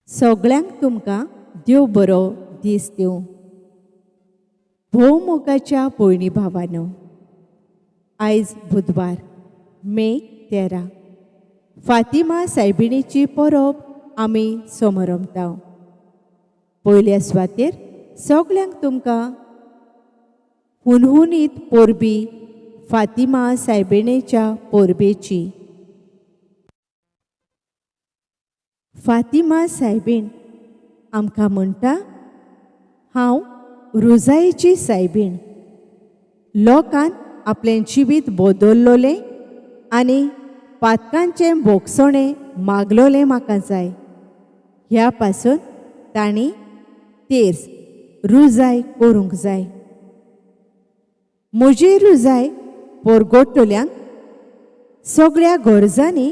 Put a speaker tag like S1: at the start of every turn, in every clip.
S1: सगळ्यांक तुमकां देव बरो दीस दिवं. भोव मोगाच्या भयणी भावानो, आयज बुधवार मे 13, फातिमा सायबिणीची परब आमी समरमता. पयल्या सुवातेर सगळ्यांक तुमकां हुनहुनीत परबी फातिमा सायबिणीच्या परबेची. फातिमा सायबीण आमकां म्हणटा, हांव रुजायेची सायबीण. लोकान आपलें जिवीत बदल्लोलें आनी पातकांचें भोगसणें मागलोलें म्हाका जाय. ह्या पासून तांणी तेर्स रुजाय करूंक जाय. म्हजी रुजाय परगटतल्यांक सगळ्या गरजांनी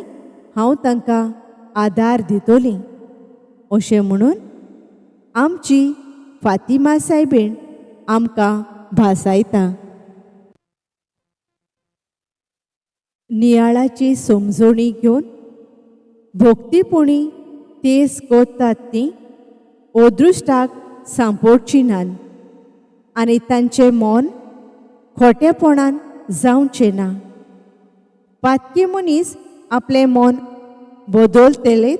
S1: हांव तांकां आदार दितली, अशें म्हणून आमची फातिमा सायबीण आमकां भासायता. नियाळाची समजणी घेवन भक्तीपणी तेज करतात ती अदृश्टाक सांपोडची नात आनी तांचें मन खोटेपणान जावचें ना. पातकी मनीस आपलें मन बदलतलेत,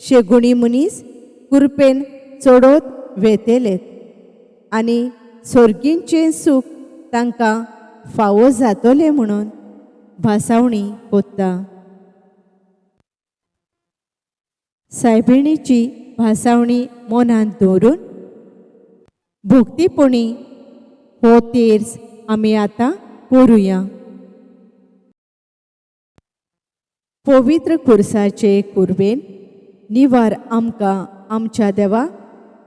S1: शेगुणी मनीस कुरपेन चडत वेतलेत आनी सर्गींचें सूख तांकां फावो जातलें म्हणून भासावणी कोत्ता. सायबिणीची भासावणी मनांत दवरून भक्तीपणी हो तेर्स आमी आतां करुया. पवित्र खुर्साचे कुरबेन निवार आमकां आमच्या देवा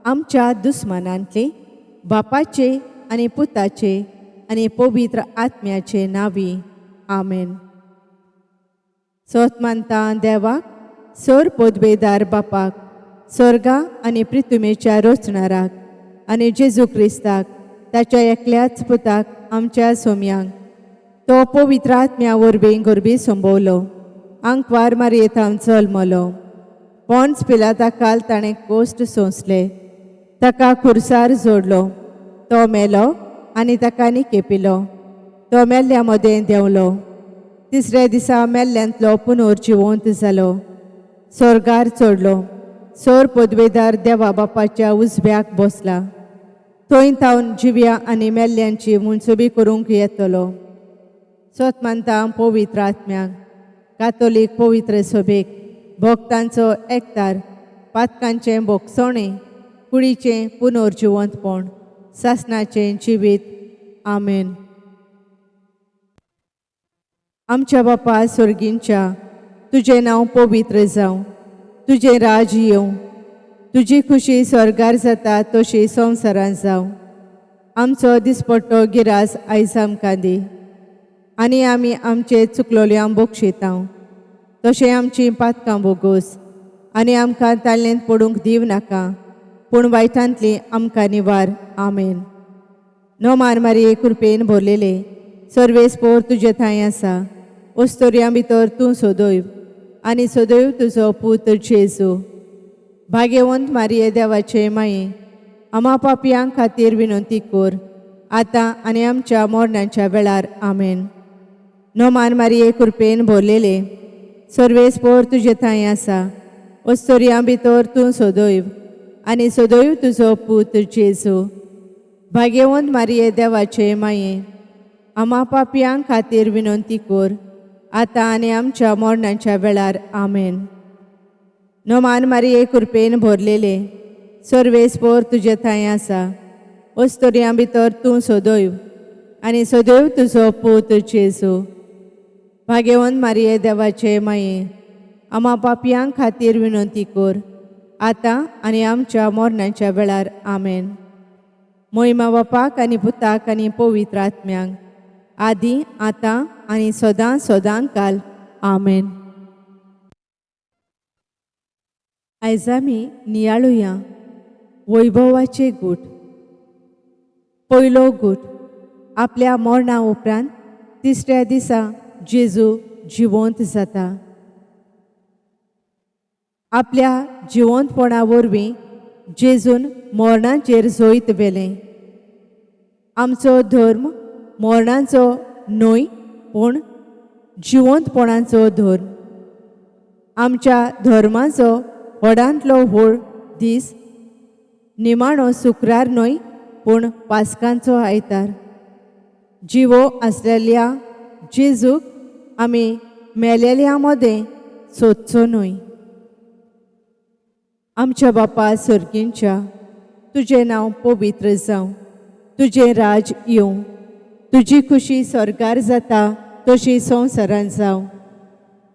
S1: आमच्या दुस्मानांतले, बापाचे आनी पुताचे आनी पवित्र आत्म्याचे नांवी, आमेन. सोत मानता देवाक, सर पदवेदार बापाक, स्वर्गा आनी प्रितुमेच्या रचणाराक, आनी जेजू क्रिस्ताक, ताच्या एकल्याच पुताक, आमच्या सोम्यांक, तो पवित्र आत्म्या वरवीं गर्भी संभवलो, आंकवार मारयेथावन जल्मलो, पोन्स पिलाता काल ताणें कोश्ट सोंसले, ताका खुर्सार जोडलो, तो मेलो आनी ताका निकेपिलो, तो मेल्ल्या मदें देंवलो, तिसऱ्या दिसा मेल्ल्यांतलो पुनर्जिवंत जालो, स्वर्गार चडलो, सोर पदवेदार देवा बापाच्या उजव्याक बसला, थंय थावन जिव्या आनी मेल्ल्यांची मुनसुबी करूंक येतलो. सोत मानता पवित्र आत्म्याक, कातोलीक पवित्र सभेक, भक्तांचो एकतार, पातकांचें भोगसणें, कुडीचें पुनर्जिवंतपण, सासणाचें जिवीत, आमेन. आमच्या बापा स्वर्गींच्या, तुजें नांव पवित्र जावं, तुजें राज येवं, तुजी खुशी स्वर्गार जाता तशी संवसारांत जावं. आमचो दिसपट्टो गिरास आयज आमकां दी आनी आमी आमचे चुकलोल्यांक बक्षिता तशें आमचीं पातकां बोगोस आनी आमकां ताल्लेंत पडूंक दिव नाका, पूण वायटांतली आमकां निवार, आमेन. नोमार मारये, कृपेन भरलेले, सर्वेस्पोर तुजे थांय आसा. ओस्तोरयां भितर तूं सदैव आनी सदैव तुजो पूत जेजू. भाग्यवंत मारये, देवाचे माये, आमा पापयां खातीर विनंती कर, आतां आनी आमच्या मरणाच्या वेळार, आमेन. नोमान मारये, कृपेन भरलेले, सर्वेस्पोर तुजे थांय आसा. ओस्तोरयां भितर तूं सदैव आनी सदैव तुजो पूत जेजू. भाग्यवंत मारये, देवाचे माये, आमा पापयां खातीर विनंती कर, आतां आनी आमच्या मरणाच्या वेळार, आमेन. नोमान मारये, कृपेन भरलेले, सर्वेस्पोर तुजे थांय आसा. ओस्तोरयां भितर तूं सदैव आनी सदैव तुजो पूत जेजू. भाग्यवंत मारये, देवाचे माये, आमा पापयां खातीर विनंती कर, आतां आनी आमच्या मरणाच्या वेळार, आमेन. मोहिमा बापाक आनी पुताक आनी पवित्र आत्म्यांक, आदी, आतां आनी सदां सदां काल, आमेन. आयज आमी नियाळुया वैभवाचे गूट. पयलो गूट, आपल्या मरणा उपरांत तिसऱ्या दिसा जेजू जिवंत जाता. आपल्या जिवंतपणा वरवीं जेजून मरणाचेर जैत व्हेलें. आमचो धर्म मरणाचो न्हय पूण जिवंतपणाचो धर्म. आमच्या धर्माचो व्हडांतलो व्हड दीस निमाणो शुक्रार न्हय पूण पास्कांचो आयतार. जिवो आसलेल्या जेजूक आमी मेलेल्या मदें सोदचो न्हय. आमच्या बापा सर्गींच्या, तुजें नांव पवित्र जावं, तुजें राज येवं, तुजी खुशी स्वर्गार जाता तशी संवसारांत जावं.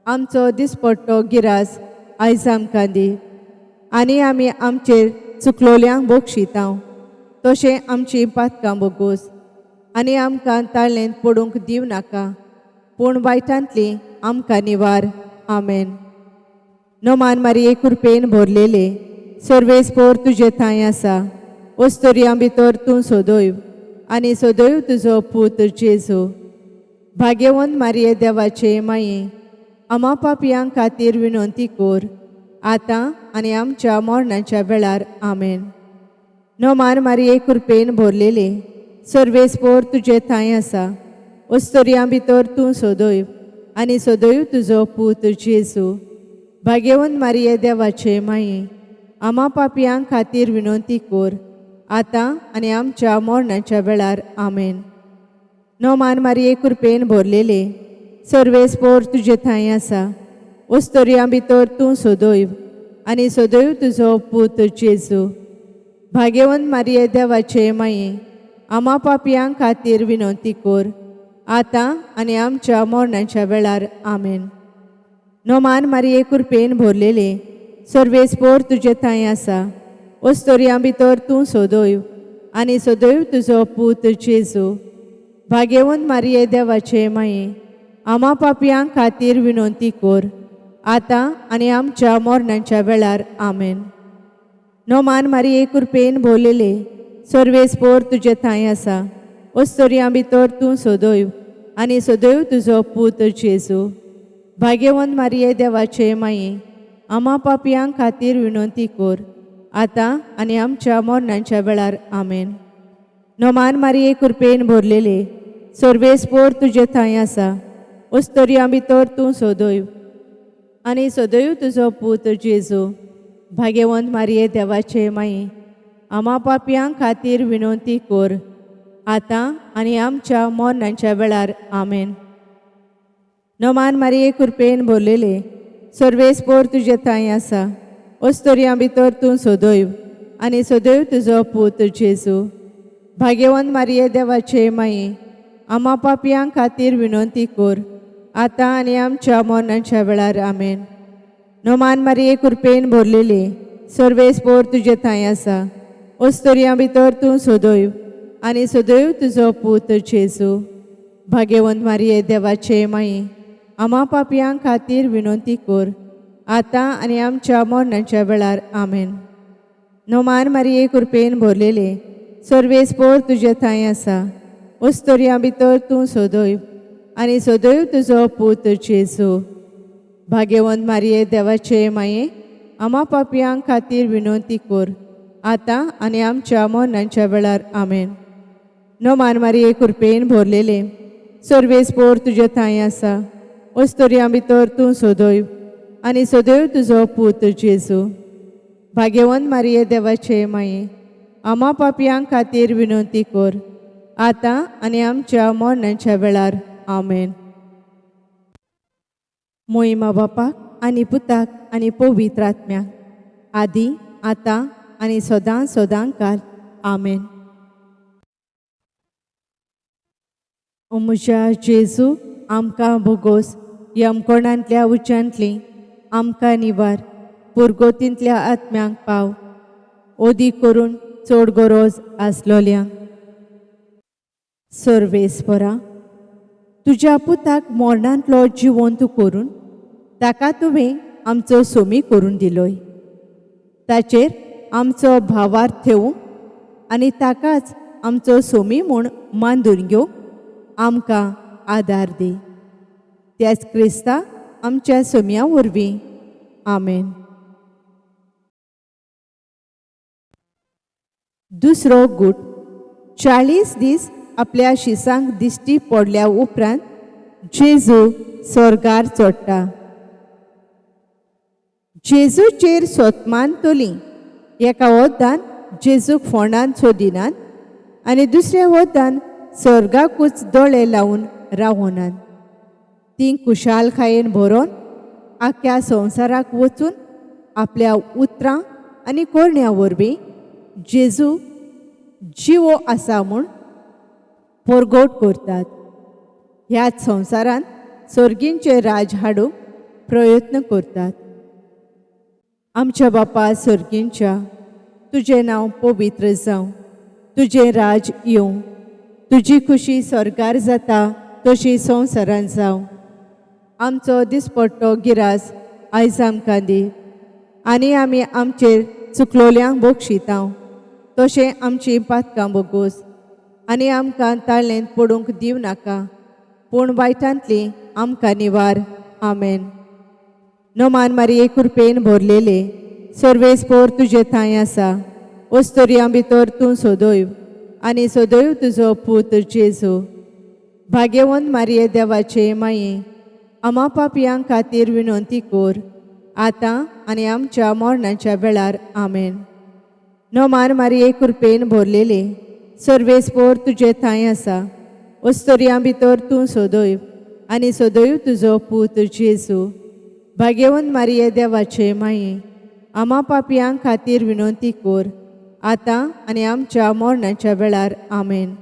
S1: आमचो दिसपट्टो गिरास आयज आमकां दी आनी आमी आमचेर चुकलोल्यांक बक्षितांव तशें आमचीं पातकां बोगोस आनी आमकां ताळेंत पडूंक दिवं नाका पूण वायटांतली आमकां निवार. आमेन. नमान मारिये, कृपेन भरलेले, सर्वेस्पोर तुजे थांय आसा. वस्तुर्यां भितर तूं सदैव आनी सदैव तुजो पूत जेजू. भाग्यवंत मारिये, देवाचे माये, आमा पापयां खातीर विनंती कर, आतां आनी आमच्या मरणाच्या वेळार. आमेन. नमान मारिये, कृपेन भरलेले, सर्वेस्पोर तुजे थांय आसा. वस्तुर्यां भितर तूं सदैव आनी सदैव तुजो पूत जेजू. भाग्यवंत मारिये, देवाचे माये, आमा पापयां खातीर विनंती कर, आतां आनी आमच्या मरणाच्या वेळार. आमेन. नमान मारिये, कृपेन भरलेले, सर्वेस्पोर तुजे थांय आसा. वस्तुर्यां भितर तूं सदैव आनी सदैव तुजो पूत जेजू. भाग्यवंत मारिये, देवाचे माये, आमा पापयां खातीर विनंती कर, आतां आनी आमच्या मरणाच्या वेळार. आमेन. नमान मारिये, कृपेन भरलेले, सर्वेस्पोर तुजे थांय आसा. वस्तुर्यां भितर तूं सदैव आनी सदैव तुजो पूत जेजू. भाग्यवंत मारिये, देवाचे माये, आमा पापयां खातीर विनंती कर, आतां आनी आमच्या मरणाच्या वेळार. आमेन. नमान मारिये, कृपेन भरलेले, सर्वेस्पोर तुजे थांय आसा. वस्तुर्यां भितर तूं सदैव आनी सदैव तुजो पूत जेजू. भाग्यवंत मारिये, देवाचे माये, आमा पापयां खातीर विनंती कर, आतां आनी आमच्या मरणाच्या वेळार. आमेन. नमान मारिये, कृपेन भरलेले, सर्वेस्पोर तुजे थांय आसा. वस्तुर्यां भितर तूं सदैव आनी सदैव तुजो पूत जेजू. भाग्यवंत मारिये, देवाचे माये, आमा पापयां खातीर विनंती कर, आतां आनी आमच्या मरणाच्या वेळार. आमेन. नमान मारिये, कृपेन भरलेले, सर्वेस्पोर तुजे थांय आसा. वस्तुर्यां भितर तूं सदैव आनी सदैव तुजो पूत जेजू. भाग्यवंत मारिये, देवाचे माये, आमा पापयां खातीर विनंती कर, आतां आनी आमच्या मरणाच्या वेळार. आमेन. नमान मारिये, कृपेन भरलेले, सर्वेस्पोर तुजे थांय आसा. वस्तुर्यां भितर तूं सदैव आनी सदैव तुजो पूत जेजू. भाग्यवंत मारिये, देवाचे माये, आमा पापयां खातीर विनंती कर, आतां आनी आमच्या मरणाच्या वेळार. आमेन. नमान मारिये, कृपेन भरलेले, सर्वेस्पोर तुजे थांय आसा. वस्तुर्यां भितर तूं सदैव आनी सदैव तुजो पूत जेजू. भाग्यवंत मारिये, देवाचे माये, आमा पापयां खातीर विनंती कर, आतां आनी आमच्या मरणाच्या वेळार. आमेन. नमान मारिये, कृपेन भरलेले, सर्वेस्पोर तुजे थांय आसा. वस्तुर्यां भितर तूं सदैव आनी सदैव तुजो पूत जेजू. भाग्यवंत मारिये, देवाचे माये, आमा पापयां खातीर विनंती कर, आतां आनी आमच्या मरणाच्या वेळार. आमेन. मोहिमा बापाक आनी पुताक आनी पवित्र आत्म्याक, आदी, आतां आनी सदां सदां काल. आमेन. ओ म्हज्या जेजू, आमकां भोगोस. यमकोणांतल्या उच्यांतली आमकां निवार. पुरगोतींतल्या आत्म्यांक पाव, ओदी करून चड गरज आसलोल्यांक. सर्वेस्परा, तुज्या पुताक मरणांतलो जिवंत करून ताका तुवें आमचो सोमी करून दिलोय. ताचेर आमचो भावार्थ ठेवूंक आनी ताकाच आमचो सोमी म्हूण मानून घेवंक आमकां आदार दी. त्याच क्रिस्ता आमच्या सोम्या वरवीं. आमेन. दुसरो गूट 40 दीस आपल्या शिसांक दिश्टी पडल्या उपरांत जेजू स्वर्गार चडटा. जेजूचेर सोतमान तोली एका वोतान जेजूक फोंडान सोदिनात आनी दुसऱ्या वोतान स्वर्गाकूच दोळे लावन रावनात. तीं खुशालकायेन भरोन आख्या संवसाराक वचून आपल्या उतरां आनी करण्या वरवीं जेजू जिवो आसा म्हूण परगट करतात. ह्याच संवसारांत सर्गींचें राज हाडूंक प्रयत्न करतात. आमच्या बापा सर्गींच्या, तुजें नांव पवित्र जावं, तुजें राज येवं, तुजी खुशी स्वर्गार जाता तशी संवसारांत जावं. आमचो दिसपट्टो गिरास आयज आमकां दी आनी आमी आमचेर चुकलोल्यांक बक्षितांव तशें आमचीं पातकां बोगोस आनी आमकां ताळेंत पडूंक दिवं नाका, पूण वायटांतली आमकां निवार. आमेन. नमान मारिये, कृपेन भरलेले, सर्वेस्पोर तुजे थांय आसा. अस्तुऱ्यां भितर तूं सदैव आनी सदैव तुजो पूत जेजू. भाग्यवंत मारिये, देवाचे माये, आमा पापयां खातीर विनंती कर, आतां आनी आमच्या मरणाच्या वेळार. आमेन. नमान मारिये, कृपेन भरलेले, सर्वेस्पोर तुजे थांय आसा. अस्तुऱ्यां भितर तूं सदैव आनी सदैव तुजो पूत जेजू. भाग्यवंत मारिये, देवाचे माये, आमा पापयां खातीर विनंती कर, आतां आनी आमच्या मरणाच्या वेळार. आमेन.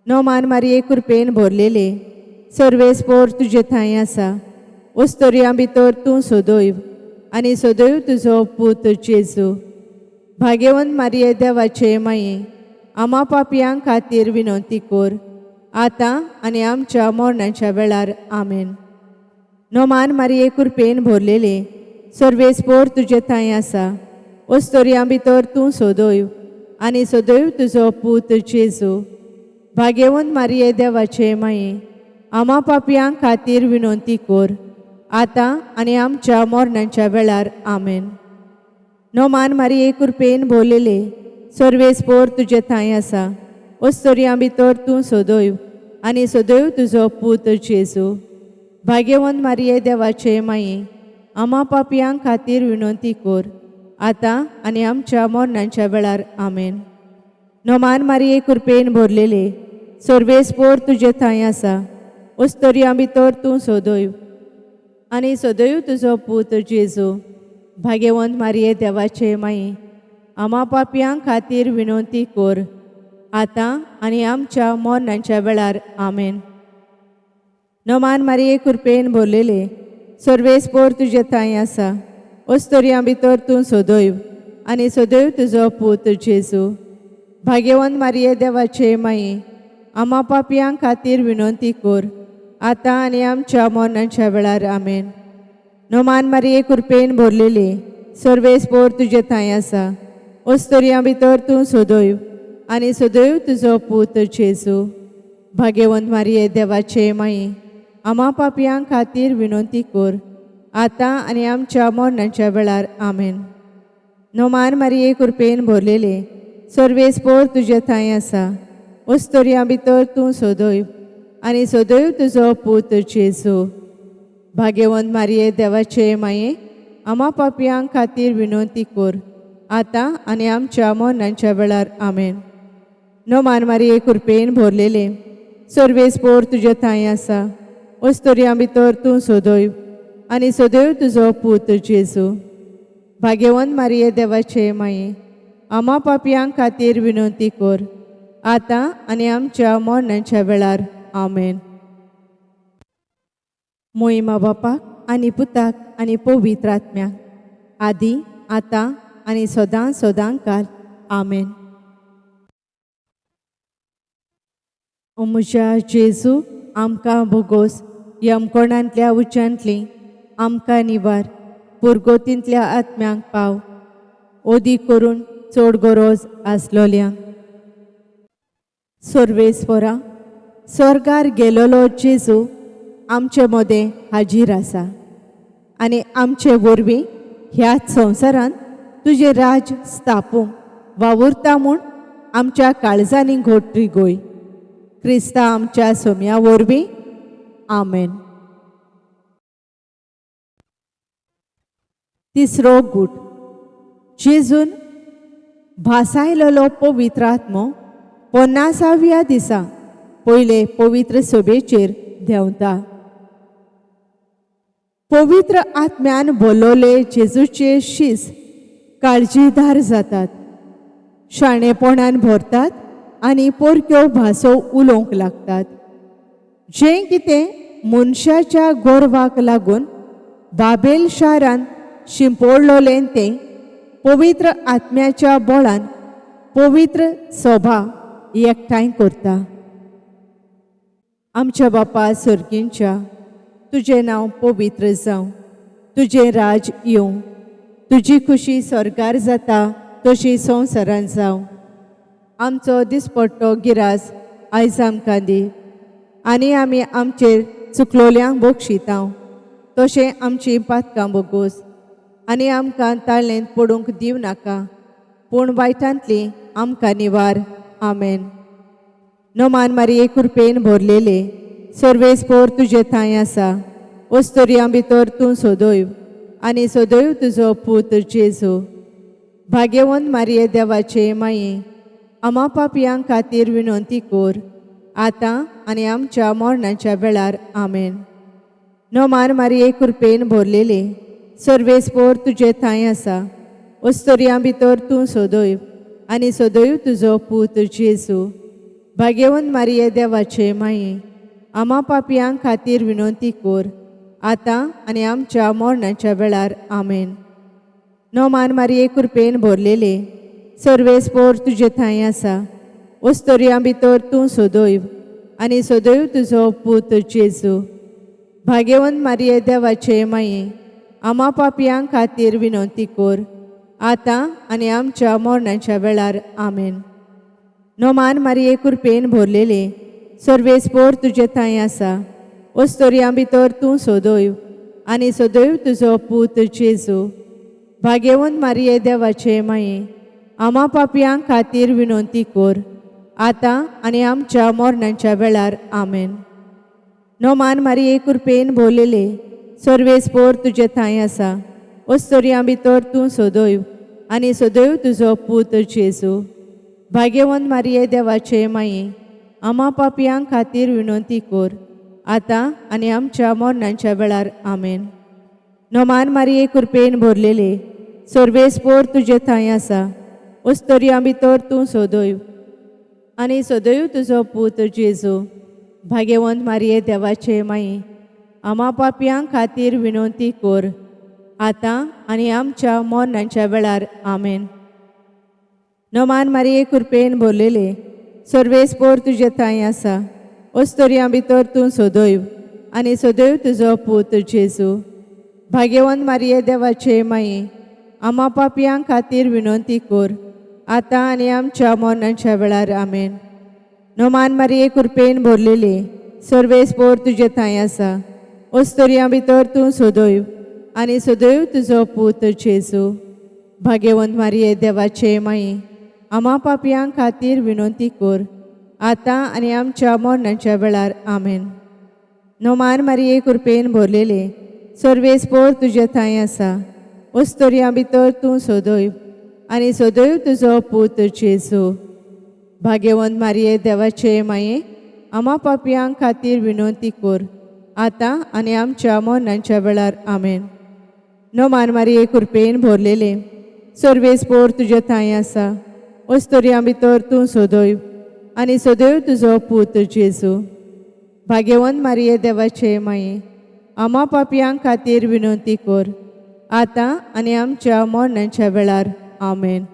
S1: नमान मारिये, कृपेन भरलेले, सर्वेस्पोर तुजे थांय आसा. अस्तुऱ्यां भितर तूं सदैव आनी सदैव तुजो पूत जेजू. भाग्यवंत मारिये, देवाचे माये, आमा पापयां खातीर विनंती कर, आतां आनी आमच्या मरणाच्या वेळार. आमेन. नमान मारिये, कृपेन भरलेले, सर्वेस्पोर तुजे थांय आसा. अस्तुऱ्यां भितर तूं सदैव आनी सदैव तुजो पूत जेजू. भाग्यवंत मारिये, देवाचे माये, आमा पापयां खातीर विनंती कर, आतां आनी आमच्या मरणाच्या वेळार. आमेन. नमान मारिये, कृपेन भरलेले, सर्वेस्पोर तुजे थांय आसा. अस्तुऱ्यां भितर तूं सदैव आनी सदैव तुजो पूत जेजू. भाग्यवंत मारिये, देवाचे माये, आमा पापयां खातीर विनंती कर, आतां आनी आमच्या मरणाच्या वेळार. आमेन. नमान मारिये, कृपेन भरलेले, सर्वेस्पोर तुजे थांय आसा. अस्तुऱ्यां भितर तूं सदैव आनी सदैव तुजो पूत जेजू. भाग्यवंत मारिये, देवाचे माये, आमा पापयां खातीर विनंती कर, आतां आनी आमच्या मरणाच्या वेळार. आमेन. नमान मारिये, कृपेन भरलेले, सर्वेस्पोर तुजे थांय आसा. अस्तुऱ्यां भितर तूं सदैव आनी सदैव तुजो पूत जेजू. भाग्यवंत मारिये, देवाचे माये, आमा पापयां खातीर विनंती कर, आतां आनी आमच्या मरणाच्या वेळार. आमेन. नमान मारिये, कृपेन भरलेले, सर्वेस्पोर तुजे थांय आसा. अस्तुऱ्यां भितर तूं सदैव आनी सदैव तुजो पूत जेजू. भाग्यवंत मारिये, देवाचे माये, आमा पापयां खातीर विनंती कर, आतां आनी आमच्या मरणाच्या वेळार. आमेन. नमान मारिये, कृपेन भरलेले, सर्वेस्पोर तुजे थांय आसा. अस्तुऱ्यां भितर तूं सदैव आनी सदैव तुजो पूत जेजू. भाग्यवंत मारिये, देवाचे माये, आमा पापयां खातीर विनंती कर, आतां आनी आमच्या मरणाच्या वेळार. आमेन. नमान मारिये, कृपेन भरलेले, सर्वेस्पोर तुजे थांय आसा. अस्तुऱ्यां भितर तूं सदैव आनी सदैव तुजो पूत जेजू. भाग्यवंत मारिये, देवाचे माये, आमा पापयां खातीर विनंती कर, आतां आनी आमच्या मरणाच्या वेळार. आमेन. मोहिमा बापाक आनी पुताक आनी पवित्र आत्म्याक, आदी, आतां आनी सदां सदां काल. आमेन. ओ म्हज्या जेजू, आमकां भोगोस, यमकोणांतल्या उच्यांतली आमकां निवार, पुरगोतींतल्या आत्म्यांक पाव, ओदी करून चड गरज आसलोल्यांक. सर्वेस्वरा, स्वर्गार गेलोलो जेजू आमचे मदें हाजीर आसा आनी आमचे वरवीं ह्याच संवसारांत तुजें राज स्थापूंक वावुरता म्हूण आमच्या काळजांनी घोट रिगोय. क्रिस्ता आमच्या सोम्या वरवीं, आमेन. तिसरो गूट. जेजून भासायलेलो पवित्र आत्मो 50व्या दिसा पयले पवित्र सभेचेर देंवता. पवित्र आत्म्यान बोलवले जेजूचे शीस काळजीदार जातात, शाणेपणान भरतात आनी परक्यो भासो उलोवंक लागतात. जें कितें मनशाच्या गोरवाक लागून बाबेल शारान शिंपडलोलें तें पवित्र आत्म्याच्या बळान पवित्र सभा एकठांय करता. आमच्या बापा सर्गींच्या, तुजें नांव पवित्र जावं, तुजें राज येवं, तुजी खुशी स्वर्गार जाता तशी संवसारान जावं. आमचो दिसपट्टो गिरास आयज आमकां दी आनी आमी आमचेर चुकलोल्यांक बक्षितांव तशें आमचीं पातकां बोगोस आनी आमकां ताळेंत पडूंक दिवं नाका, पूण वायटांतली आमकां निवार. आमेन. नमान मारिये, कृपेन भरलेले, सर्वेस्पोर तुजे थांय आसा. वस्तुर्यां भितर तूं सदैव आनी सदैव तुजो पूत जेजू. भाग्यवंत मारिये, देवाचे माये, आमा पापयां खातीर विनंती कर, आतां आनी आमच्या मरणाच्या वेळार. आमेन. नमान मारिये, कृपेन भरलेले, सर्वेस्पोर तुजे थांय आसा. वस्तुर्यां भितर तूं सदैव आनी सदैव तुजो पूत जेजू. भाग्यवंत मारिये, देवाचे माये, आमा पापयां खातीर विनंती कर, आतां आनी आमच्या मरणाच्या वेळार. आमेन. नमान मारिये, कृपेन भरलेले, सर्वेस्पोर तुजे थांय आसा. वस्तुर्यां भितर तूं सदैव आनी सदैव तुजो पूत जेजू. भाग्यवंत मारिये, देवाचे माये, आमा पापयां खातीर विनंती कर, आतां आनी आमच्या मरणाच्या वेळार. आमेन. नमान मारिये, कृपेन भरलेले, सर्वेस्पोर तुजे थांय आसा. वस्तुर्यां भितर तूं सदैव आनी सदैव तुजो पूत जेजू. भाग्यवंत मारिये, देवाचे माये, आमा पापयां खातीर विनंती कर, आतां आनी आमच्या मरणाच्या वेळार. आमेन. नमान मारिये, कृपेन भरलेले, सर्वेस्पोर तुजे थांय आसा. वस्तुर्यां भितर तूं सदैव आनी सदैव तुजो पूत जेजू. भाग्यवंत मारिये, देवाचे माये, आमा पापयां खातीर विनंती कर, आतां आनी आमच्या मरणाच्या वेळार. आमेन. नमान मारिये, कृपेन भरलेले, सर्वेस्पोर तुजे थांय आसा. वस्तुर्यां भितर तूं सदैव आनी सदैव तुजो पूत जेजू. भाग्यवंत मारिये, देवाचे माये, आमा पापयां खातीर विनंती कर, आतां आनी आमच्या मरणाच्या वेळार. आमेन. नमान मारिये, कृपेन भरलेले, सर्वेस्पोर तुजे थांय आसा. वस्तुर्यां भितर तूं सदैव आनी सदैव तुजो पूत जेजू. भाग्यवंत मारिये, देवाचे माये, आमा पापयां खातीर विनंती कर, आतां आनी आमच्या मरणाच्या वेळार. आमेन. नमान मारिये, कृपेन भरलेले, सर्वेस्पोर तुजे थांय आसा. वस्तुर्यां भितर तूं सदैव आनी सदैव तुजो पूत जेजू. भाग्यवंत मारिये, देवाचे माये, आमा पापयां खातीर विनंती कर, आतां आनी आमच्या मरणाच्या वेळार. आमेन. नमान मारिये, कृपेन भरलेले, सर्वेस्पोर तुजे थांय आसा. वस्तुर्यां भितर तूं सदैव आनी सदैव तुजो पूत जेजू. भाग्यवंत मारिये, देवाचे माये, आमा पापयां खातीर विनंती कर, आतां आनी आमच्या मरणाच्या वेळार. आमेन. नमान मारिये, कृपेन भरलेले, सर्वेस्पोर तुजे थांय आसा. वस्तुर्यां भितर तूं सदैव आनी सदैव तुजो पूत जेजू. भाग्यवंत मारिये, देवाचे माये, आमा पापयां खातीर विनंती कर, आतां आनी आमच्या मरणाच्या वेळार. आमेन.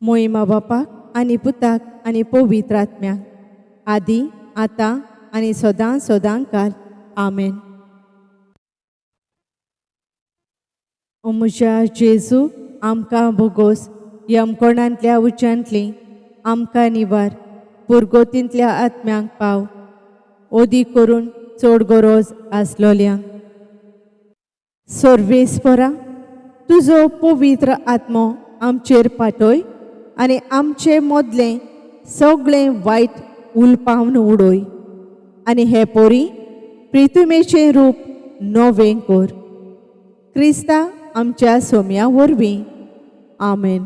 S1: मोहिमा बापाक आनी पुताक आनी पवित्र आत्म्याक, आदी, आतां आनी सदां सदां काल. आमेन. ओ म्हज्या जेजू, आमकां भोगोस. यमकोणांतल्या उच्यांतली आमकां निवार. पुरगोतींतल्या आत्म्यांक पाव, ओदी करून चड गरज आसलोल्यांक. सर्वेस्परा, तुजो पवित्र आत्मो आमचेर पाटय. आनी आमचे मदलें सगळें वायट उलपावन उडय आनी हे पोरी प्रितुमेचें रूप नवें कर. क्रिस्ता आमच्या सोम्या वरवीं. आमेन.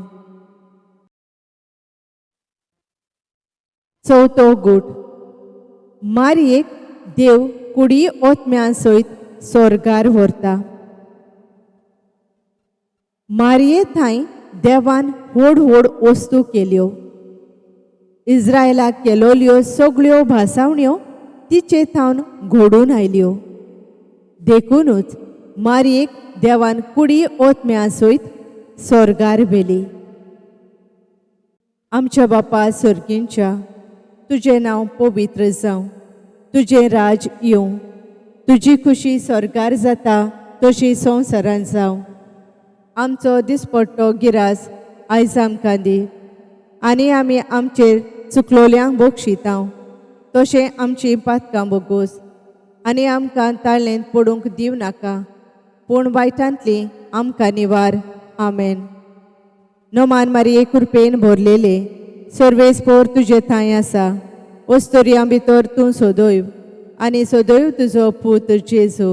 S1: चवथो गूट. मारयेक देव कुडी ओतम्या सयत सोर्गार व्हरता. मारये थांय देवान व्हड व्हड वस्तू केल्यो. इस्रायलाक केलोल्यो सगळ्यो भासावण्यो तिचे थावन घडून आयल्यो. देखुनूच मारयेक देवान कुडी ओतम्या सयत सोर्गार व्हेली. आमच्या बापा सर्गींच्या, तुजें नांव पवित्र जावं, तुजें राज येवं, तुजी खुशी स्वर्गार जाता तशी संवसारांत जावं. आमचो दिसपट्टो गिरास आयज आमकां दी आनी आमी आमचेर चुकलोल्यांक बक्षितांव तशें आमचीं पातकां बोगोस आनी आमकां ताळेंत पडूंक दिवं नाका, पूण वायटांतली आमकां निवार. आमेन. नमान मारये, कृपेन भरलेले, सर्वेस्पोर तुजे थांय आसा. वस्तुर्यां भितर तूं सदैव आनी सदैव तुजो पूत जेजू.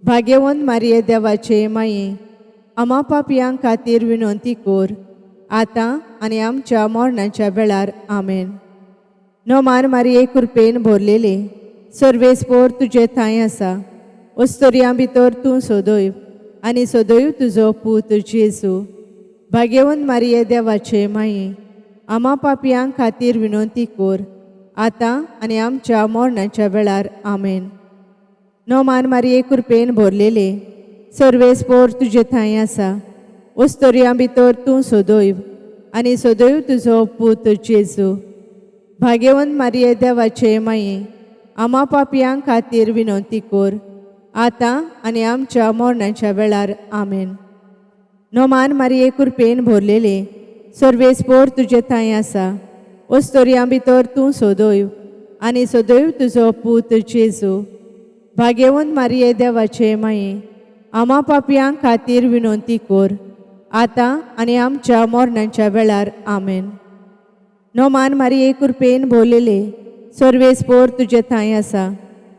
S1: भाग्यवंत मारये, देवाचे माये, आमा पापयां खातीर विनंती कर, आतां आनी आमच्या मरणाच्या वेळार. आमेन. नमान मारये, कृपेन भरलेले, सर्वेस्पोर तुजे थांय आसा. वस्तुर्यां भितर तूं सदैव आनी सदैव तुजो पूत जेजू. भाग्यवंत मारये, देवाचे माये, आमा पापयां खातीर विनंती कर, आतां आनी आमच्या मरणाच्या वेळार. आमेन. नमान मारये, कृपेन भरलेले, सर्वेस्पोर तुजे थांय आसा. वस्तुर्यां भितर तूं सदैव आनी सदैव तुजो पूत जेजू. भाग्यवंत मारये, देवाचे माये, आमा पापयां खातीर विनंती कर, आतां आनी आमच्या मरणाच्या वेळार. आमेन. नमान मारये, कृपेन भरलेले, सर्वेस्पोर तुजे थांय आसा. वस्तुर्यां भितर तूं सदैव आनी सदैव तुजो पूत जेजू. भाग्यवंत मारये, देवाचे माये, आमा पापयां खातीर विनंती कर, आतां आनी आमच्या मरणाच्या वेळार. आमेन. नमान मारये, कृपेन भरलेले, सर्वेस्पोर तुजे थांय आसा.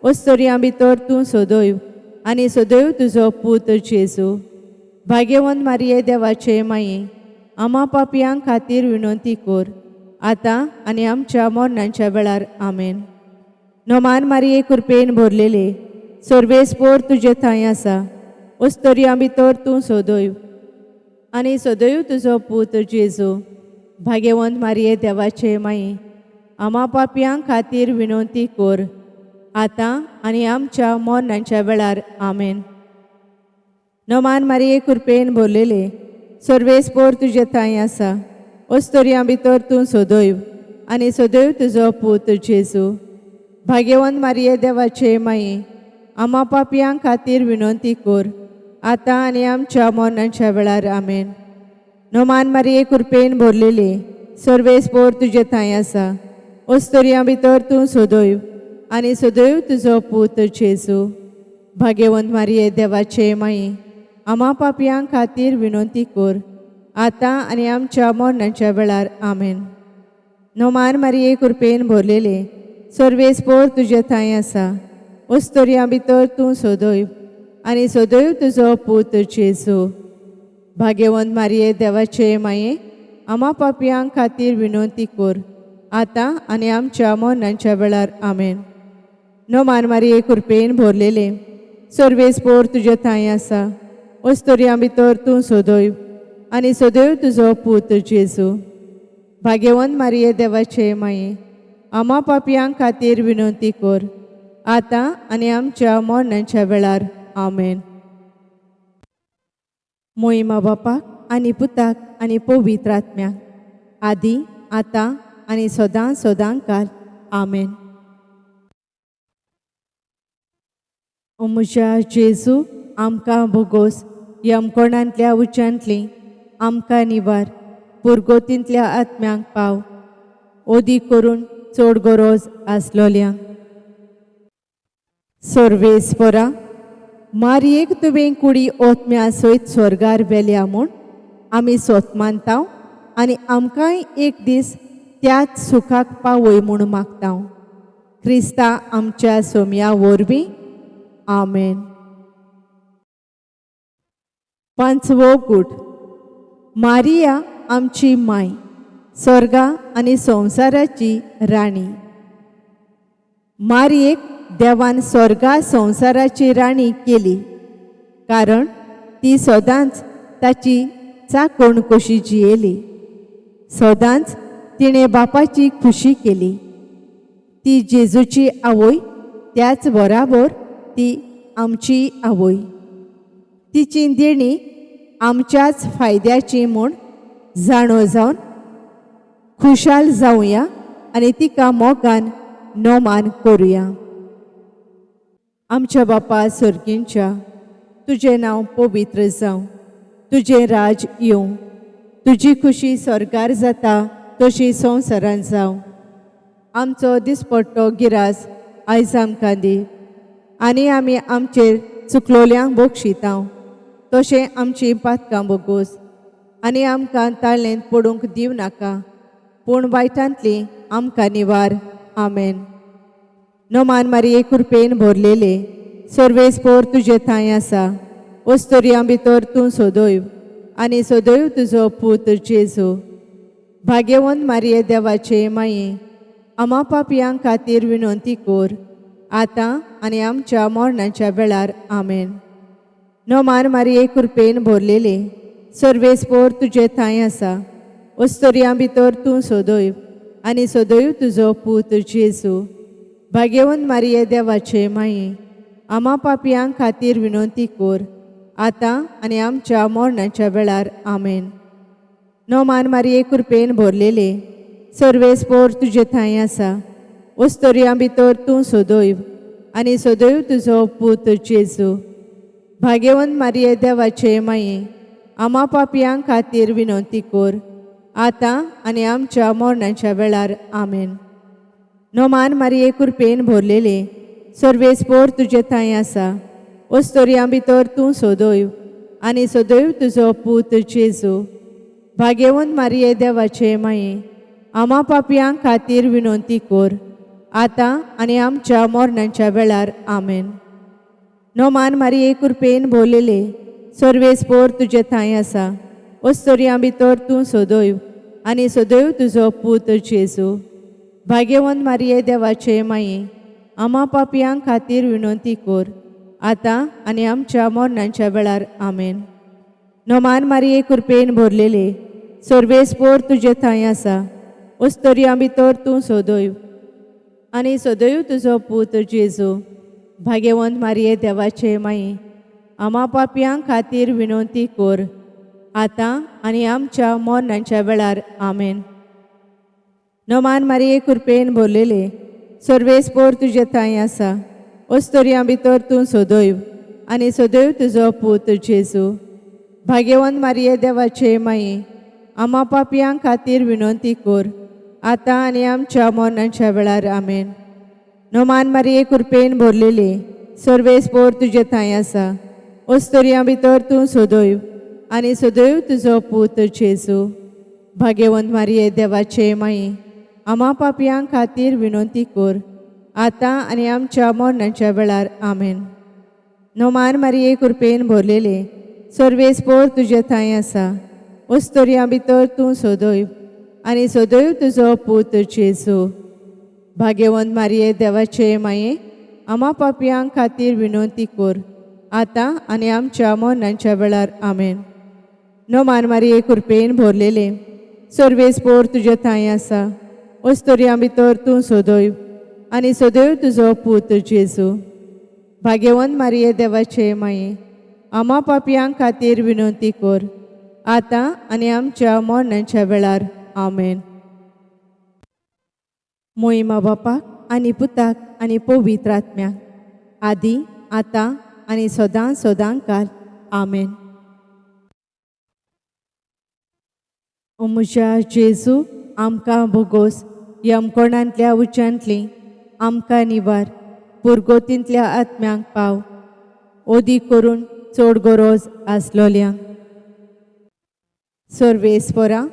S1: वस्तुर्यां भितर तूं सदैव आनी सदैव तुजो पूत जेजू. भाग्यवंत मारये, देवाचे माये, आमा पापयां खातीर विनंती कर, आतां आनी आमच्या मरणाच्या वेळार. आमेन. नमान मारये, कृपेन भरलेले, सर्वेस्पोर तुजे थांय आसा. वस्तुर्यां भितर तूं सदैव आनी सदैव तुजो पूत जेजू. भाग्यवंत मारये, देवाचे माये, आमा पापयां खातीर विनंती कर, आतां आनी आमच्या मरणाच्या वेळार. आमेन. नमान मारये, कृपेन भरलेले, सर्वेस्पोर तुजे थांय आसा. वस्तुर्यां भितर तूं सदैव आनी सदैव तुजो पूत जेजू. भाग्यवंत मारये, देवाचे माये, आमा पापयां खातीर विनंती कर, आतां आनी आमच्या मरणाच्या वेळार. आमेन. नमान मारये, कृपेन भरलेले, सर्वेस्पोर तुजे थांय आसा. वस्तुर्यां भितर तूं सदैव आनी सदैव तुजो पूत जेजू. भाग्यवंत मारये, देवाचे माये, आमा पापयां खातीर विनंती कर, आतां आनी आमच्या मरणाच्या वेळार. आमेन. नमान मारये, कृपेन भरलेले, सर्वेस्पोर तुजे थांय आसा. वस्तुर्यां भितर तूं सदैव आनी सदैव तुजो पूत जेजू. भाग्यवंत मारये, देवाचे माये, आमा पापयां खातीर विनंती कर, आतां आनी आमच्या मरणाच्या वेळार. आमेन. नमान मारये, कृपेन भरलेले, सर्वेस्पोर तुजे थांय आसा. वस्तुर्यां भितर तूं सदैव आनी सदैव तुजो पूत जेजू. भाग्यवंत मारये, देवाचे माये, आमा पापयां खातीर विनंती कर, आतां आनी आमच्या मरणाच्या वेळार. आमेन. मोहिमा बापाक आनी पुताक आनी पवित्र आत्म्याक, आदी, आतां आनी सदां सदां काल. आमेन. ओ म्हज्या जेजू, आमकां भोगोस, यमकोणांतल्या उच्यांतली आमकां निवार, पुरगोतींतल्या आत्म्यांक पाव, ओदी करून चड गरज आसलोल्यांक. सर्वेस्परा, मारयेक तुवें कुडी ओतम्या सयत स्वर्गार व्हेल्या म्हूण आमी सोत मानता. आनी आमकांय एक दीस त्याच सुखाक पावय म्हूण मागता. क्रिस्ता आमच्या सोमया वरवीं, आमेन. पांचवो गूट. मारिया आमची माय, स्वर्गा आनी संवसाराची राणी. मारयेक देवान स्वर्गा संवसाराची राणी केली, कारण ती सदांच ताची चाकोण कशी जियेली. सदांच तिणें बापाची खुशी केली. ती जेजूची आवय, त्याच बराबर ती आमची आवय. तिची देणी आमच्याच फायद्याची म्हूण जाणो जावन खुशाल जावया आनी तिका मोगान नोमान करुया. आमच्या बापा सर्गींच्या, तुजें नांव पवित्र जावं, तुजें राज येवं, तुजी खुशी स्वर्गार जाता तशी संवसारांत जावं. आमचो दिसपट्टो गिरास आयज आमकां दी आनी आमी आमचेर चुकलोल्यांक बक्षितांव तशें आमची पातकां बोगोस आनी आमकां ताळेंत पडूंक दिवं नाका, पूण वायटांतली आमकां निवार. आमेन. नोमान मारिये, कृपेन भरलेले, सर्वेस्पोर तुजे थांय आसा. वस्तुर्यां भितर तूं सदैव आनी सदैव तुजो पूत जेजू. भाग्यवंत मारिये, देवाचे माये, आमा पापयां खातीर विनंती कर, आतां आनी आमच्या मरणाच्या वेळार. आमेन. नोमान मारिये, कृपेन भरलेले, सर्वेस्पोर तुजे थांय आसा. वस्तुर्यां भितर तूं सदैव आनी सदैव तुजो पूत जेजू. भाग्यवंत मारिये, देवाचे माये, आमा पापयां खातीर विनंती कर, आतां आनी आमच्या मरणाच्या वेळार. आमेन. नोमान मारिये, कृपेन भरलेले, सर्वेस्पोर तुजे थांय आसा. वस्तुर्यां भितर तूं सदैव आनी सदैव तुजो पूत जेजू. भाग्यवंत मारिये, देवाचे माये, आमा पापयां खातीर विनंती कर, आतां आनी आमच्या मरणाच्या वेळार. आमेन. नोमान मारिये, कृपेन भरलेले, सर्वेस्पोर तुजे थांय आसा. वस्तुर्यां भितर तूं सदैव आनी सदैव तुजो पूत जेजू. भाग्यवंत मारिये, देवाचे माये, आमा पापयां खातीर विनंती कर, आतां आनी आमच्या मरणाच्या वेळार. आमेन. नोमान मारिये, कृपेन भरलेले, सर्वेस्पोर तुजे थांय आसा. वस्तुर्यां भितर तूं सदैव आनी सदैव तुजो पूत जेजू. भाग्यवंत मारिये, देवाचे माये, आमा पापयां खातीर विनंती कर, आतां आनी आमच्या मरणाच्या वेळार. आमेन. नोमान मारिये, कृपेन भरलेले, सर्वेस्पोर तुजे थांय आसा. वस्तुर्यां भितर तूं सदैव आनी सदैव तुजो पूत जेजू. भाग्यवंत मारिये, देवाचे माये, आमा पापयां खातीर विनंती कर, आतां आनी आमच्या मरणाच्या वेळार. आमेन. नोमान मारिये, कृपेन भरलेले, सर्वेस्पोर तुजे थांय आसा. वस्तुर्यां भितर तूं सदैव आनी सदैव तुजो पूत जेजू. भाग्यवंत मारिये, देवाचे माये, आमा पापयां खातीर विनंती कर, आतां आनी आमच्या मरणाच्या वेळार. आमेन. नोमान मारिये, कृपेन भरलेले, सर्वेस्पोर तुजे थांय आसा. वस्तुर्यां भितर तूं सदैव आनी सदैव तुजो पूत जेजू. भाग्यवंत मारिये, देवाचे माये, आमा पापयां खातीर विनंती कर, आतां आनी आमच्या मरणाच्या वेळार. आमेन. नोमान मारिये, कृपेन भरलेले, सर्वेस्पोर तुजे थांय आसा. वस्तुर्यां भितर तूं सदैव आनी सदैव तुजो पूत जेजू. भाग्यवंत मारिये, देवाचे माये, आमा पापयां खातीर विनंती कर, आतां आनी आमच्या मरणाच्या वेळार. आमेन. नोमान मारिये, कृपेन भरलेले, सर्वेस्पोर तुजे थांय आसा. वस्तुर्यां भितर तूं सदैव आनी सदैव तुजो पूत जेजू. भाग्यवंत मारिये, देवाचे माये, आमा पापयां खातीर विनंती कर, आतां आनी आमच्या मरणाच्या वेळार. आमेन. मोहिमा बापाक आनी पुताक आनी पवित्र आत्म्याक, आदी, आतां आनी सदां सदां काल. आमेन. ओ म्हज्या जेजू, आमकां भोगोस, यमकोणांतल्या उच्यांतली आमकां निवार, पुरगोतींतल्या आत्म्यांक पाव, ओदी करून चड गरज आसलोल्यांक. सर्वेस्परा,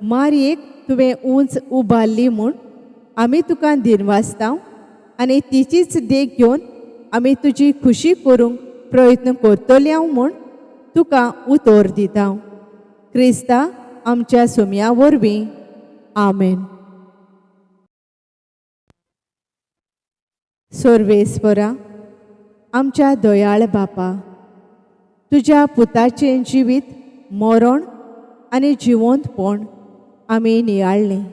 S1: मारयेक तुवें उंच उबारली म्हूण आमी तुका दिनवासता आनी तिचीच देख घेवन आमी तुजी खुशी करूंक प्रयत्न करतले म्हूण तुका उतर दिता. क्रिस्ता आमच्या सोम्या वरवीं. आमेन. सर्वेस्परा आमच्या दयाळ बापा, तुज्या पुताचें जिवीत मरण आनी जिवंतपण आमी नियाळ्ळें,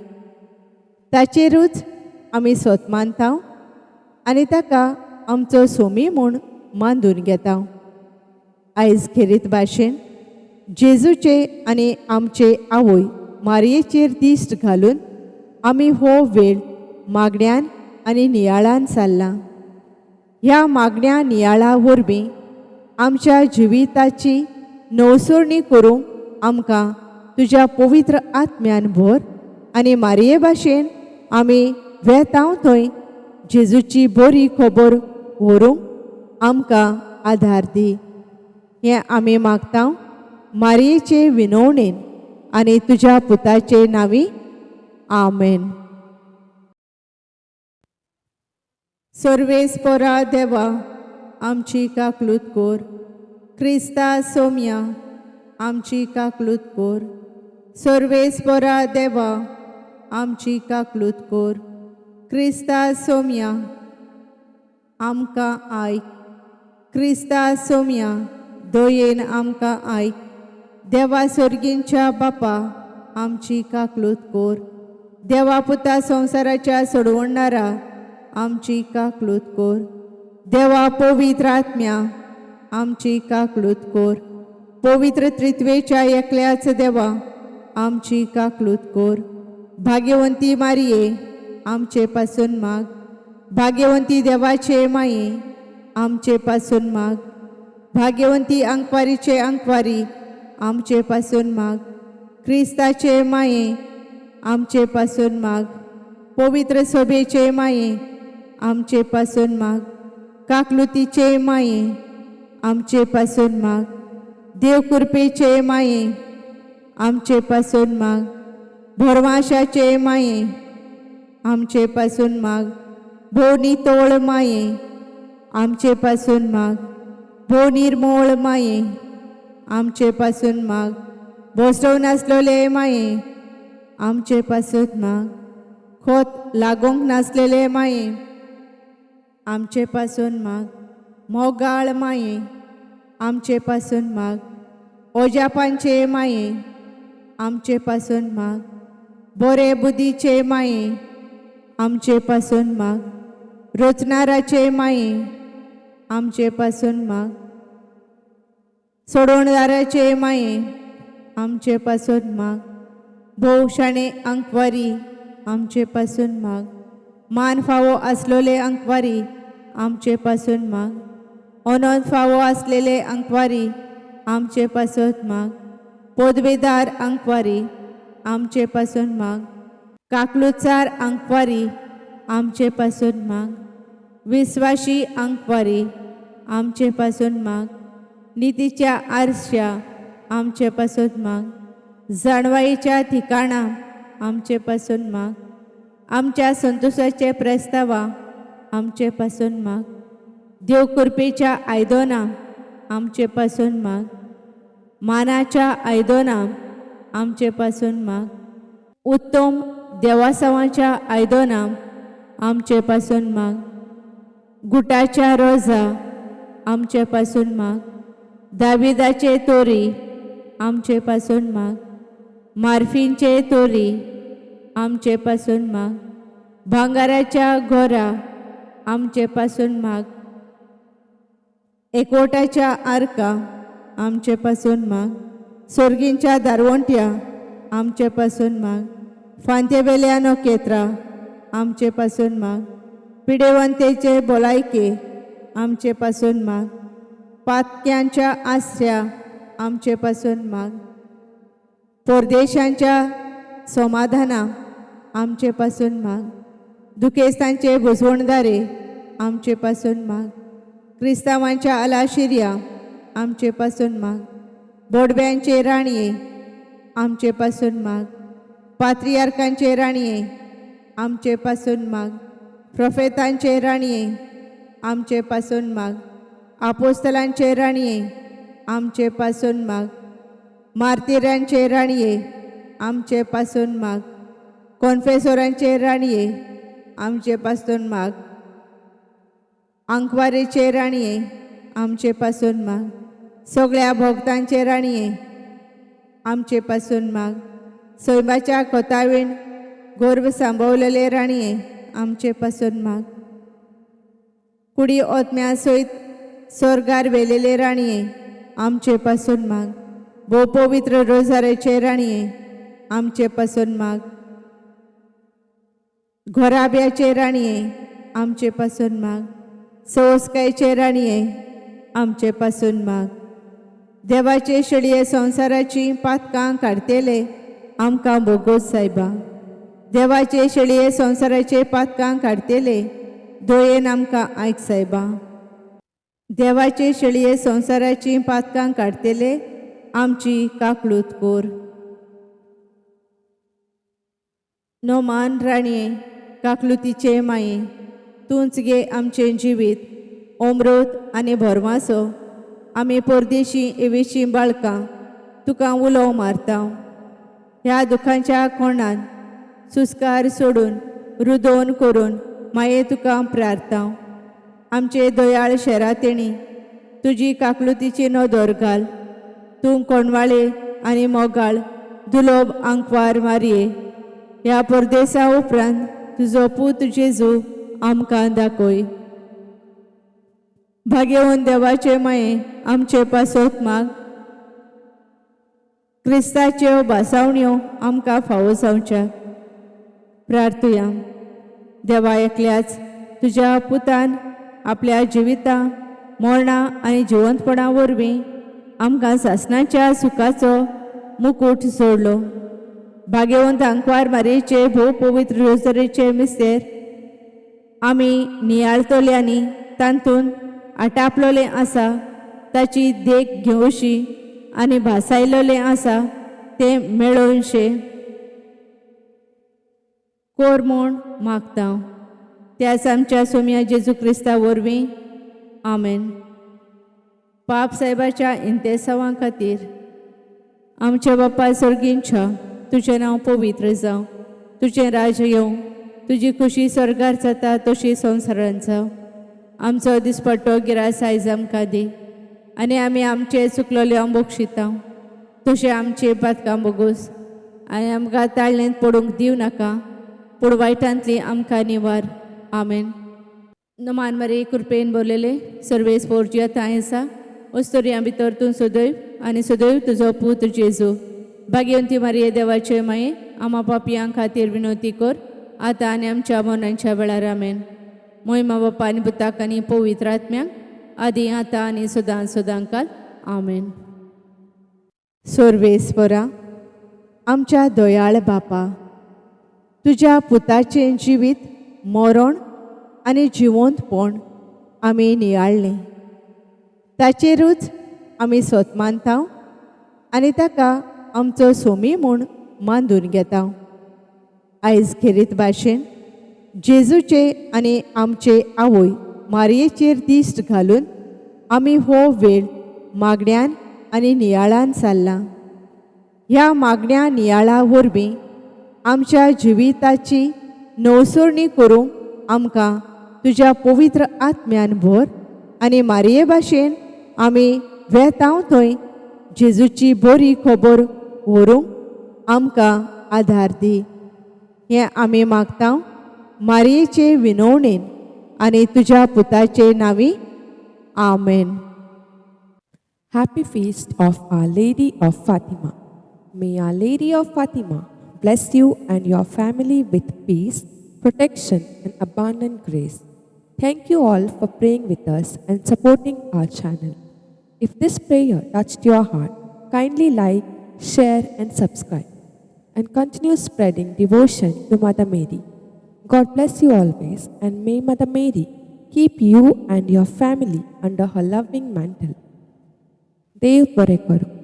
S1: ताचेरूच आमी सोत मानता आनी ताका आमचो सोमी म्हूण मानून घेता. आयज खेरीत भाशेन जेजूचे आनी आमचे आवय मारयेचेर दिश्ट घालून आमी हो वेळ मागण्यान आनी नियाळान सारला. ह्या मागण्या नियाळा वरवीं आमच्या जिविताची नवसरणी करूंक आमकां तुज्या पवित्र आत्म्यान भर आनी मारये भाशेन आमी वेतांव थंय जेजूची बरी खबर व्हरूंक आमकां आदार दी. हें आमी मागता मारयेचे विनवणेन आनी तुज्या पुताचे नांवी. आमेन. सर्वेस्परा देवा आमची काकलूत कोर. क्रिस्ता सोम्या आमची काकलूत कोर. सर्वेस्परा देवा आमची काकलूत कोर. क्रिस्ता सोम्या आमकां आयक. क्रिस्ता सोम्या दयेन आमकां आयक. देवा सोर्गींच्या बापा आमची काकलूत कोर. देवा पुता संवसाराच्या सोडवणारा आमची काकलूत कोर. देवा पवित्र आत्म्या आमची काकलूत कोर. पवित्र त्रित्वेच्या एकल्याच देवा आमची काकलूत कोर. भाग्यवंती मारये आमचे पासून माग. भाग्यवंती देवाचे माये आमचे पासून माग. भाग्यवंती अंकवारीचे अंकवारी आमचे पासून माग. क्रिस्ताचे माये आमचे पासून माग. पवित्र सभेचे माये आमचे पासून माग. काकलुतीचे माये आमचे पासून माग. देव कृपेचे माये आमचे पासून माग. भरवाशाचे माये आमचे पासून माग. भोव नितोळ माये आमचे पासून माग. भोव निर्मोळ माये आमचे पासून माग. भोसव नासलेले माये आमचे पासून माग. खोत लागोंक नासलेले माये आमचे पासून माग. मोगाळ माये आमचे पासून माग. ओजापांचे माये आमचे पासून माग. बरे बुद्धीचे माये आमचे पासून माग. रचणाराचे माये आमचे पासून माग. सोडवणदाराचे माये आमचे पासून माग. भोव शाणे अंकवारी आमचे पासून माग. मान फावो आसलेले अंकवारी आमचे पासून माग. अनंत फावो आसलेले अंकवारी आमचे पासून माग. पदवेदार अंकवारी आमचे पासून माग. काकलुचार अंकवारी आमचे पासून माग. विस्वाशी अंकवारी आमचे पासून माग. नितीच्या आरश्या आमचे पासून माग. जाणवाईच्या ठिकाणा आमचे पासून माग. आमच्या संतोषाचे प्रस्तावा आमचे पासून माग. देव कृपेच्या आयदनां आमचे पासून माग. मानाच्या आयदनां आमचे पासून माग. उत्तम देवासावाच्या आयदनां आमचे पासून माग. गुटाच्या रोजा आमचे पासून माग. दाविदाचे तोरी आमचे पासून माग. मार्फींचे तोरी आमचे पासून माग. भांगाराच्या घोरा आमचे पासून माग. एकवटाच्या आर्का आमचे पासून माग. सोर्गींच्या दारवंट्या आमचे पासून माग. फांतेवेल्या नखेत्रां आमचे पासून माग. पिडेवंतेचे भलायके आमचे पासून माग. पातक्यांच्या आसऱ्या आमचे पासून माग. परदेशांच्या समाधाना आमचे पासून माग. दुखेस्तांचे भुजवणदारे आमचे पासून माग. क्रिस्तांवांच्या आलाशिर्या आमचे पासून माग. बोडव्यांचे राणये आमचे पासून माग. पात्रियार्कांचे राणये आमचे पासून माग. प्रोफेतांचे राणये आमचे पासून माग. आपोस्तलांचे राणये आमचे पासून माग. मार्तिरांचे राणये आमचे पासून माग. कॉन्फेसोरांचे राणये आमचे पासून माग. आंकवारीचे राणये आमचे पासून माग. सगळ्या भक्तांचे राणये आमचे पासून माग. सैमाच्या कोतावीण गर्भ सांबवलेले राणये आमचे पासून माग. कुडी ओतम्या सयत स्वर्गार वेलेले राणये आमचे पासून माग. भोव पवित्र रोजाराचे राणये आमचे पासून माग. घोराब्याचे राणये आमचे पासून माग. सवस्कायचे राणये आमचे पासून माग. देवाचे शेळये संवसाराची पातकां काडतेले आमकां भोगोत सायबा. देवाचे शेळये संवसाराचे पातकां काडतेले दोयेन आमकां आयक सायबा. देवाचे शेळये संवसाराची पातकां काडतेले आमची काकळूत कोर. नोमान राणये काकलुतीचे माये तूंच गे आमचें जिवीत अमृत आनी भरवासो. आमी परदेशी एवेशी बाळकां तुका उलो मारता. ह्या दुखांच्या कोणान सुस्कार सोडून रुदोन करून माये तुका प्रार्थता. आमचे दयाळ शेरातेणी तुजी काकलुतीची नदर घाल. तूं कोणवाळे आनी मोगाळ दुलोब आंकवार मारये. ह्या परदेसा उपरांत तुजो पूत जेजू आमकां दाखय. भाग्यवंत देवाचे माये आमचे पासत माग. क्रिस्ताच्यो भासावण्यो आमकां फावो जावच्या. प्रार्थुया. देवा एकल्याच तुज्या पुतान आपल्या जिविता मरणां आनी जिवंतपणा वरवीं आमकां सासणाच्या सुखाचो मुकूट सोडलो. भाग्यवंत आंकवार मारयेचे भोव पवित्र रोजरीचे मिस्तेर आमी नियाळतल्यांनी तातूंत आटापलोलें आसा ताची देख घेवशी आनी भासायलोलें आसा तें मेळोवशें कोर म्हूण मागता. त्याच आमच्या सोम्या जेजू क्रिस्ता वरवीं आमेन. पाप साहेबाच्या इंतेसांवा खातीर. आमच्या बाप्पा सर्गींच्या तुजें नांव पवित्र जावं, तुजें राज्य येवं, तुजी खुशी स्वर्गार जाता तशी संवसारांत जावं. आमचो दिसपट्टो गिरास आयज आमकां दी आनी आमी आमचे चुकलोले बक्षिता तशें आमचे पातकां बोगोस आनी आमकां ताळणेंत पडूंक दिवं नाका पूण वायटांतली आमकां निवार. आमेन. नमान मारी कृपेन बोललेले सर्वेस पोरजिया थांय आसा. अस्तुऱ्यां भितर तूं सदैव आनी सदैव तुजो पूत जेजू. भाग्यवंती मारिये देवाचे माये आमा पापयां खातीर विनवती कर आतां आनी आमच्या मरणाच्या वेळार. आमेन. मोहिमा बाप्पा आनी पुताक आनी पवित्र आत्म्याक आदी आतां आनी सदां सदां काल. आमेन. सर्वेस्परा आमच्या दयाळ बापा, तुज्या पुताचें जिवीत मरण आनी जिवंतपण आमी नियाळ्ळें. ताचेरूच आमी सोत मानता आनी ताका आमचो सोमी म्हूण मानून घेता. आयज खेरीत भाशेन जेजूचे आनी आमचे आवय मारयेचेर दिश्ट घालून आमी हो वेळ मागण्यान आनी नियाळान सारला. ह्या मागण्या नियाळा वरवीं आमच्या जिविताची नवसरणी करूंक आमकां तुज्या पवित्र आत्म्यान भर आनी मारये भाशेन आमी वेतांव थंय जेजूची बरी खबर व्हरूंक आमकां आदार दी. हें आमी मागता मारयेचे विनवणेन आनी तुज्या पुताचे नांवी. आमेन.
S2: Happy Feast of Our Lady of Fatima. May Our Lady of Fatima bless you and your family with peace, protection, and abundant grace. Thank you all for praying with us and supporting our channel. If this prayer touched your heart, kindly like, share, and subscribe. And continue spreading devotion to Mother Mary. God bless you always, and may Mother Mary keep you and your family under her loving mantle. देव बरें करूं.